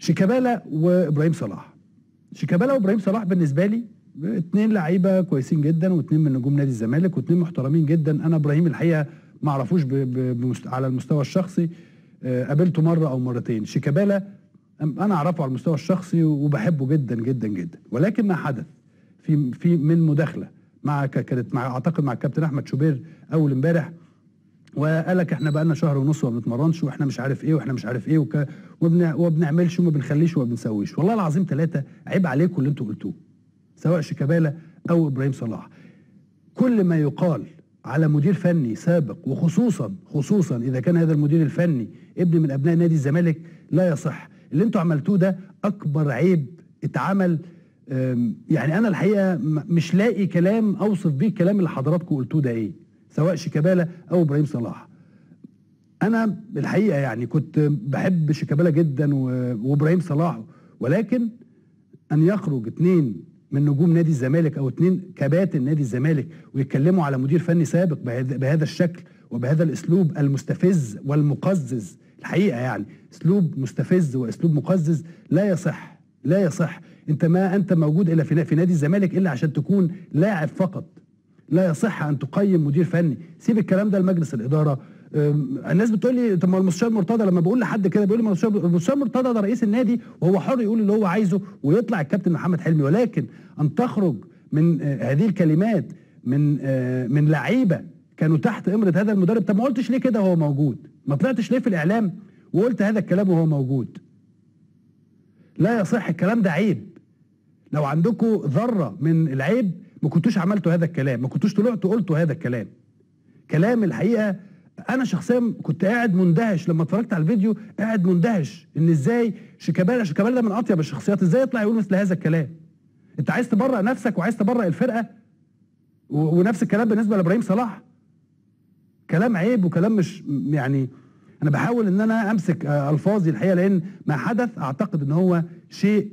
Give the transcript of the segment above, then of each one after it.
شيكابالا وابراهيم صلاح. شيكابالا وابراهيم صلاح بالنسبة لي اتنين لعيبة كويسين جدا، واتنين من نجوم نادي الزمالك، واتنين محترمين جدا. انا ابراهيم الحقيقة ما اعرفوش على المستوى الشخصي، قابلته مرة او مرتين. شيكابالا انا اعرفه على المستوى الشخصي وبحبه جدا جدا جدا، ولكن ما حدث في من مداخله مع كانت مع اعتقد مع الكابتن احمد شوبير اول امبارح، وقال لك احنا بقى لنا شهر ونص وما بنتمرنش، واحنا مش عارف ايه، واحنا مش عارف ايه، وما بنعملش وما بنخليش وما بنسويش. والله العظيم ثلاثة، عيب عليكم اللي انتوا قلتوه، سواء شيكابالا او ابراهيم صلاح. كل ما يقال على مدير فني سابق، وخصوصا خصوصا اذا كان هذا المدير الفني ابن من ابناء نادي الزمالك، لا يصح. اللي انتوا عملتوه ده اكبر عيب اتعمل. يعني انا الحقيقة مش لاقي كلام اوصف بيه الكلام اللي حضراتكم قلتوه ده ايه، سواء شيكابالا او ابراهيم صلاح. انا الحقيقة يعني كنت بحب شيكابالا جدا وابراهيم صلاح، ولكن ان يخرج اتنين من نجوم نادي الزمالك او اتنين كباتن نادي الزمالك ويتكلموا على مدير فني سابق بهذا الشكل وبهذا الاسلوب المستفز والمقزز، الحقيقة يعني اسلوب مستفز واسلوب مقزز لا يصح، لا يصح. انت ما انت موجود الا في نادي الزمالك الا عشان تكون لاعب فقط. لا يصح ان تقيم مدير فني. سيب الكلام ده لمجلس الادارة. الناس بتقول لي طب ما المستشار مرتضى، لما بقول لحد كده بيقول لي المستشار مرتضى ده رئيس النادي وهو حر يقول اللي هو عايزه، ويطلع الكابتن محمد حلمي. ولكن ان تخرج من هذه الكلمات من لعيبة كانوا تحت امره هذا المدرب، طب ما قلتش ليه كده وهو موجود؟ ما طلعتش ليه في الاعلام وقلت هذا الكلام وهو موجود؟ لا يصح الكلام ده، عيب. لو عندكم ذره من العيب ما كنتوش عملتوا هذا الكلام، ما كنتوش طلعتوا قلتوا هذا الكلام. كلام الحقيقة انا شخصيا كنت قاعد مندهش لما اتفرجت على الفيديو، قاعد مندهش ان ازاي شيكابالا ده من اطيب الشخصيات، ازاي يطلع يقول مثل هذا الكلام؟ انت عايز تبرأ نفسك وعايز تبرأ الفرقة، ونفس الكلام بالنسبة لابراهيم صلاح. كلام عيب وكلام مش يعني، انا بحاول ان انا امسك الفاظي الحقيقة، لان ما حدث اعتقد ان هو شيء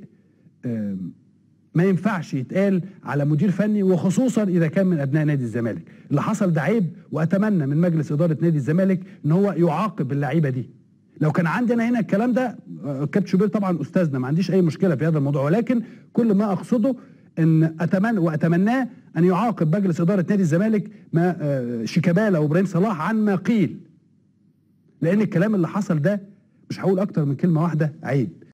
ما ينفعش يتقال على مدير فني، وخصوصا اذا كان من ابناء نادي الزمالك. اللي حصل ده عيب، واتمنى من مجلس ادارة نادي الزمالك ان هو يعاقب اللعيبة دي. لو كان عندنا هنا الكلام ده، كابتن شوبير طبعا استاذنا، ما عنديش اي مشكلة في هذا الموضوع، ولكن كل ما اقصده ان اتمنى واتمناه ان يعاقب مجلس ادارة نادي الزمالك ما شيكابالا وابراهيم صلاح عن ما قيل، لان الكلام اللي حصل ده مش هقول اكتر من كلمة واحدة، عيب.